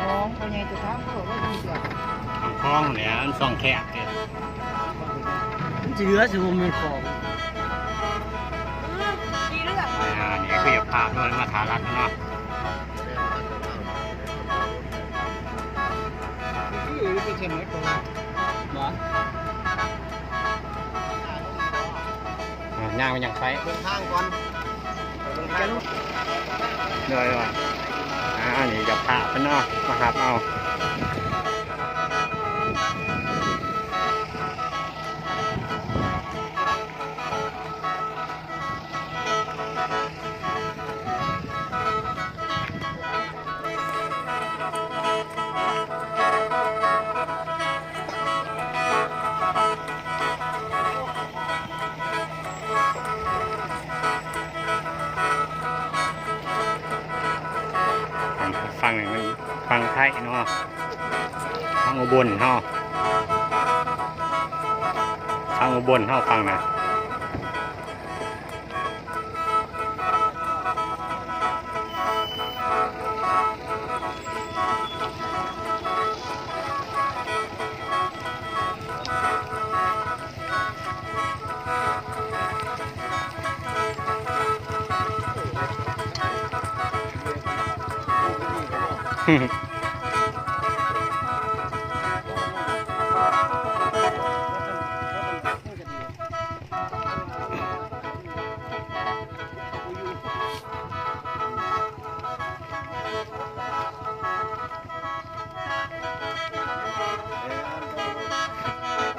ຂອງພໍ່ໃຫຍ່ຈະຖາມເຂົາວ່າຢູ່ເທື່ອ ຂອງແຫຼະ ມັນຊ່ອງແຄບເດ້ ມັນຊິເຫຼືອຊິບໍ່ແມ່ນຂອງ ອ່າ ນີ້ຄືພາເພິ່ນມາຖ້າລັດເນາະ ຄືເປັນເຊັ່ນນັ້ນບໍ່ ອ່າ ຍ່າງໄປ ຍ່າງໄປ ເບິ່ງທາງກ່ອນ ເບິ່ງທາງ ໂດຍ ໂດຍ ອ່າ ອັນນີ້ເຈົ້າພາບເພິ່ນເນາະ ມາຮັບເອົາ. ຝັ່ງນີ້ມັນຝັ່ງໄທເນາະ ຝັ່ງອຸບົນເຮົາ ຝັ່ງອຸບົນເຮົາຝັ່ງນັ້ນ.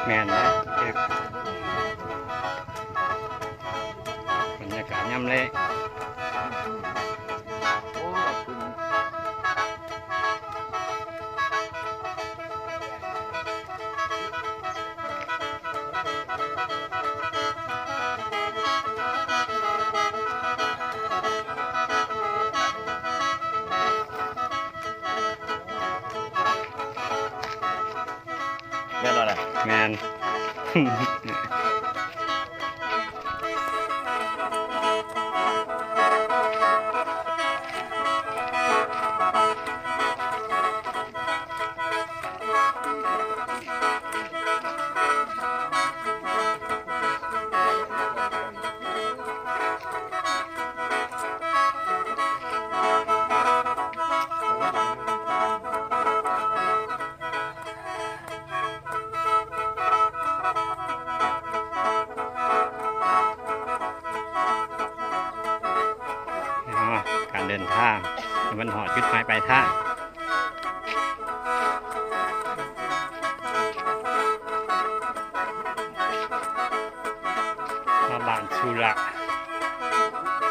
ແມ່ນແລ້ວ ບັນຍາກາດຍາມແລງ. ແມ່ນບໍ່ລະ? ແມ່ນ. ເນາະ ການເດີນທາງໃຫ້ມັນຮອດຈຸດໝາຍປາຍທາງ ມາບ້ານສຸລະ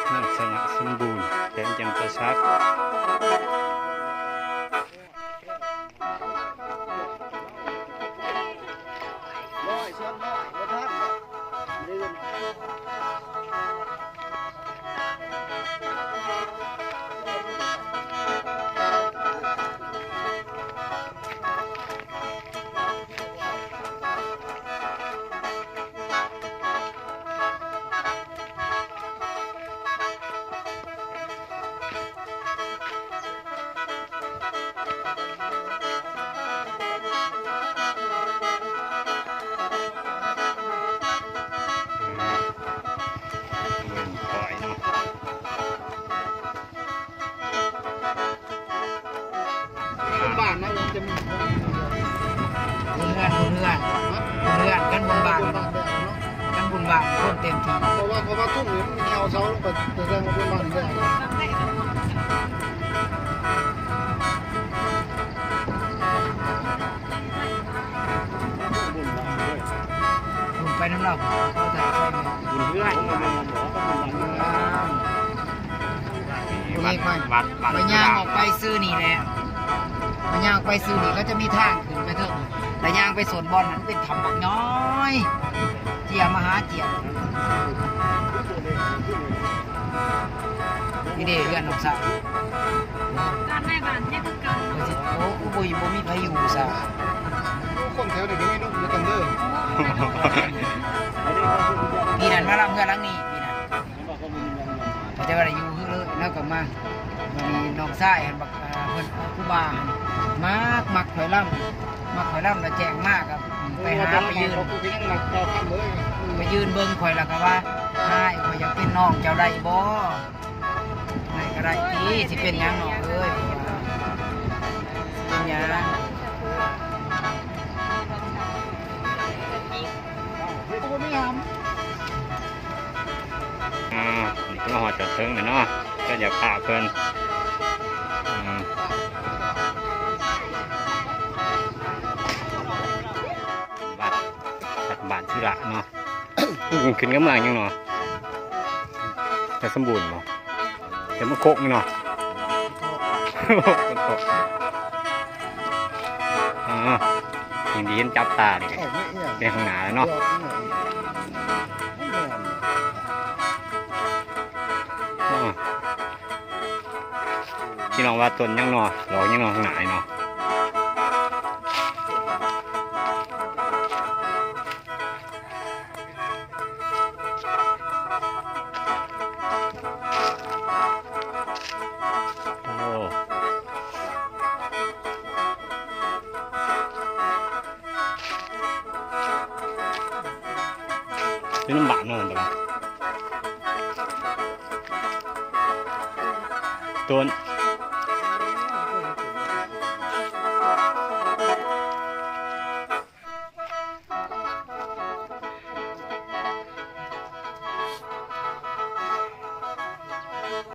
ເມືອງຊະນະສົມບູນ ແຂວງຈຳປາສັກ. ເບິ່ງຄອຍເນາະ. ຄົນບ້ານນະ ຈະມີ ບຸນເຮືອນ ບຸນເຮືອນ ບຸນເຮືອນ ຄັນບຸນບ້ານ ຄັນບຸນບ້ານຄົນເຕັມທີ່ ເພາະວ່າ ເພາະວ່າທຸ່ງນີ້ມັນແອວເສົາລົງໄປແຕ່ແຕ່ງວ່າບຸນບ້ານແລ້ວ ບຸນໄປນຳລາວ ເຂົາຈະໄປບຸນເຮືອນ ບຸນບ້ານ ນີ້ຂ້ອຍ ຂ້ອຍຍ່າງອອກໄປຊື່ນີ້ແຫຼະ ຂ້ອຍຍ່າງອອກໄປຊື່ນີ້ ກໍຈະມີທາງຂຶ້ນໄປເທິງ ແລ້ວຍ່າງໄປໂຊນບ່ອນນັ້ນ ເປັນຖ້ຳບັກຍ້ອຍ ເຈຍມະຫາເຈຍ ນີ້ເດ້ເຮືອນນ້ອງສາວ ບ້ານໃນບ້ານນີ້ຄືເກົ່າ ໂອ້ ຄືບໍ່ ບໍ່ມີໃຜຢູ່ຊະ ຄົນແຖວນີ້ກໍມີລູກນຳກັນເດີ ປີນັ້ນມາລຳເຮືອນຫຼັງນີ້ ປີນັ້ນ ເຂົາເຈົ້າວ່າໄດ້ຢູ່ຄືເລີຍ ແລ້ວກໍມາ ບັດນີ້ນ້ອງຊາຍຫັ້ນ ບັກ ອ່າ ເພິ່ນ ຄູບາຫັ້ນ ມັກຂ້ອຍລຳ ມັກຂ້ອຍລຳລະແຈ້ງມາ ກໍໄປຫາໄປຢືນ ໄປຢືນເບິ່ງຂ້ອຍ ລະກໍວ່າ ອ້າຍ ຂ້ອຍຢາກເປັນນ້ອງເຈົ້າໄດ້ບໍ່? ໄດ້ກໍໄດ້ຕິ ຊິເປັນຫຍັງນ້ອງເອີຍ ເປັນຫຍັງ. ອ່າ ນີ້ກໍມາຮອດຈອດເຖິງແລ້ວເນາະ ກໍຢາກພາເພິ່ນ ອືມ ວັດ ວັດບ້ານສິລະເນາະ. ຂຶ້ນກັບເມືອງຫຍັງເນາະ? ໄຊສົມບູນບໍ? ແຕ່ມັນໂຄກນີ້ເນາະ. ຝົນຕົກ ອໍ ຍັງດີເຫັນຈັບຕານີ້ ເປັນຂ້າງໜ້າແລ້ວເນາະ. ອໍ ພີ່ນ້ອງວ່າຕົ້ນຫຍັງເນາະ? ດອກຫຍັງເນາະ? ຂ້າງໜ້ານີ້ເນາະ. ໂອ້ ຢູ່ນຳບ້ານເນາະ ແຕ່ວ່າ ຕົ້ນ